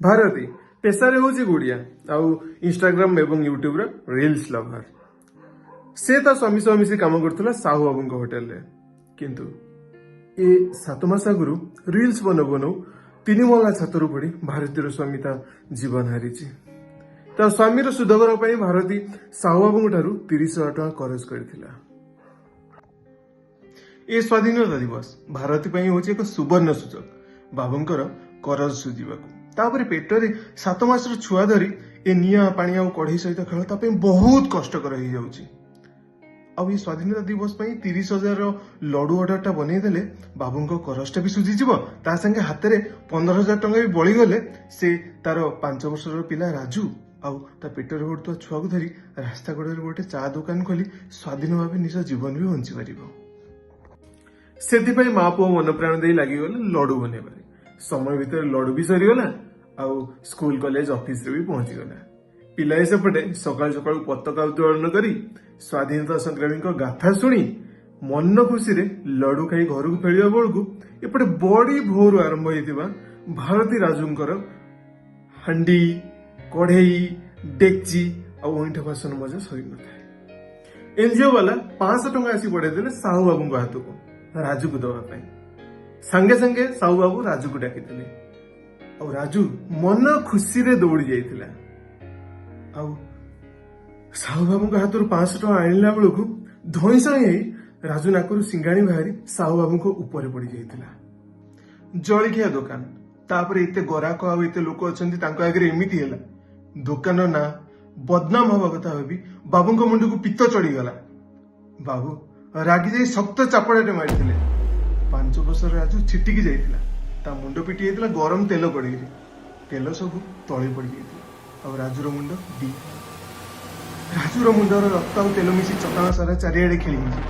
ଭାରତୀ ପେଶାରେ ହେଉଛି ଗୁଡିଆ ଆଉ ଇନଷ୍ଟାଗ୍ରାମ ଏବଂ ୟୁଟ୍ୟୁବର ରିଲ୍ସ ଲଭର। ସେ ତା ସ୍ୱାମୀ ସହ ମିଶି କାମ କରୁଥିଲା ସାହୁ ବାବୁଙ୍କ ହୋଟେଲରେ। କିନ୍ତୁ ଏ 7 ମାସ ଆଗରୁ ରିଲ୍ସ ବନଉ ବନଉ ତିନି ମହଲା ଛାତରୁ ପଡି ଭାରତୀର ସ୍ୱାମୀ ତା ଜୀବନ ହାରିଛି। ତା ସ୍ୱାମୀର ସୁଧଘର ପାଇଁ ଭାରତୀ ସାହୁ ବାବୁଙ୍କ ଠାରୁ 30,000 ଟଙ୍କା କରଜ କରିଥିଲା। ଏ ସ୍ୱାଧୀନତା ଦିବସ ଭାରତୀ ପାଇଁ ହେଉଛି ଏକ ସୁବର୍ଣ୍ଣ ସୁଯୋଗ ବାବୁଙ୍କର କରଜ ସୁଝିବାକୁ। ତାପରେ ପେଟରେ 7 ମାସର ଛୁଆ ଧରି ଏ ନିଆଁ, ପାଣି ଆଉ କଢେଇ ସହିତ ଖେଳ ତା ପାଇଁ ବହୁତ କଷ୍ଟକର ହେଇଯାଉଛି। ଆଉ ଏ ସ୍ୱାଧୀନତା ଦିବସ ପାଇଁ 30,000 ଲଡୁ ଅର୍ଡରଟା ବନେଇଦେଲେ ବାବୁଙ୍କ କରଜଟା ବି ସୁଝିଯିବ, ତା ସାଙ୍ଗେ ହାତରେ 15,000 ଟଙ୍କା ବି ବଳିଗଲେ ସେ ତାର 5 ବର୍ଷର ପିଲା ରାଜୁ ଆଉ ତା ପେଟରେ ବଢୁଥିବା ଛୁଆକୁ ଧରି ରାସ୍ତା କଡ଼ରେ ଗୋଟେ ଚା ଦୋକାନ ଖୋଲି ସ୍ୱାଧୀନ ଭାବେ ନିଜ ଜୀବନ ବି ବଞ୍ଚିପାରିବ। ସେଥିପାଇଁ ମା ପୁଅ ମନ ପ୍ରାଣ ଦେଇ ଲାଗିଗଲେ ଲଡୁ ବନେଇବାରେ। ସମୟ ଭିତରେ ଲଡୁ ବି ସରିଗଲା ଆଉ ସ୍କୁଲ, କଲେଜ, ଅଫିସରେ ବି ପହଞ୍ଚିଗଲା। ପିଲାଏ ସେପଟେ ସକାଳୁ ସକାଳୁ ପତାକା ଉତ୍ତୋଳନ କରି, ସ୍ୱାଧୀନତା ସଂଗ୍ରାମୀଙ୍କ ଗାଥା ଶୁଣି, ମନ ଖୁସିରେ ଲଡୁ ଖାଇ ଘରକୁ ଫେରିବା ବେଳକୁ ଏପଟେ ବଡି ଭୋରୁ ଆରମ୍ଭ ହେଇଥିବା ଭାରତୀ ରାଜୁଙ୍କର ହାଣ୍ଡି, କଢେଇ, ଡେକ୍ଚି ଆଉ ଅଇଁଠା ବାସନ ମଜା ସରିନଥାଏ। ଏନଜିଓ ବାଲା 500 ଟଙ୍କା ଆସି ବଢେଇଦେଲେ ସାହୁ ବାବୁଙ୍କ ହାତକୁ ରାଜୁକୁ ଦେବା ପାଇଁ। ସାଙ୍ଗେ ସାଙ୍ଗେ ସାହୁ ବାବୁ ରାଜୁକୁ ଡାକିଥିଲେ ଆଉ ରାଜୁ ମନ ଖୁସିରେ ଦୌଡ଼ି ଯାଇଥିଲା। ଆଉ ସାହୁ ବାବୁଙ୍କ ହାତରୁ 500 ଟଙ୍କା ଆଣିଲା ବେଳକୁ ଧଇଁ ସଇଁ ହେଇ ରାଜୁ ନାକରୁ ସିଙ୍ଗାଣି ବାହାରି ସାହୁ ବାବୁଙ୍କ ଉପରେ ପଡି ଯାଇଥିଲା। ଜଳଖିଆ ଦୋକାନ, ତାପରେ ଏତେ ଗରାକ ଆଉ ଏତେ ଲୋକ ଅଛନ୍ତି, ତାଙ୍କ ଆଗରେ ଏମିତି ହେଲା, ଦୋକାନ ନାଁ ବଦନାମ ହବା କଥା ଭାବି ବାବୁଙ୍କ ମୁଣ୍ଡକୁ ପିତ୍ତ ଚଢିଗଲା। ବାବୁ ରାଗି ଯାଇ ଶକ୍ତ ଚାପଡ଼ାଟେ ମାରିଥିଲେ। 5 ବର୍ଷର ରାଜୁ ଛିଟିକି ଯାଇଥିଲା। ତା ମୁଣ୍ଡ ପିଟି ଯାଇଥିଲା ଗରମ ତେଲ କଢେଇରେ। ତେଲ ସବୁ ତଳେ ପଡି ଯାଇଥିଲା ଆଉ ରାଜୁର ମୁଣ୍ଡ ଦି ରାଜୁର ମୁଣ୍ଡର ରକ୍ତ ଆଉ ତେଲ ମିଶି ଚଟାଣ ସାରା ଚାରିଆଡେ ଖେଳି ହେଇଛି।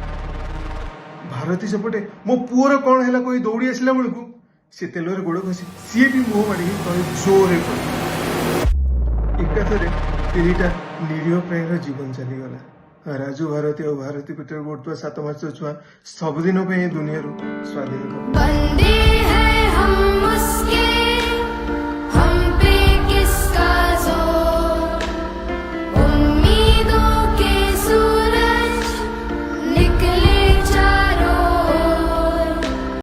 ଭାରତୀ ସେପଟେ ମୋ ପୁଅର କଣ ହେଲା କହି ଦୌଡ଼ି ଆସିଲା ବେଳକୁ ସେ ତେଲରେ ଗୋଡ ଖସି ସିଏ ବି ମୁହଁ ମାଡ଼ି ତଳେ ଜୋରରେ ପଡିଲା। ଏକାଥରେ ତିନିଟା ନିରୀହ ପ୍ରାଣୀର ଜୀବନ ଚାଲିଗଲା। ରାଜୁ, ଭାରତୀ ଆଉ ଭାରତୀ ପେଟରେ ବଢୁଥିବା 7 ମାସର ଛୁଆ ସବୁଦିନ ପାଇଁ ଏ ଦୁନିଆରୁ ସ୍ୱାଧୀନତା बंदी है हम उसके।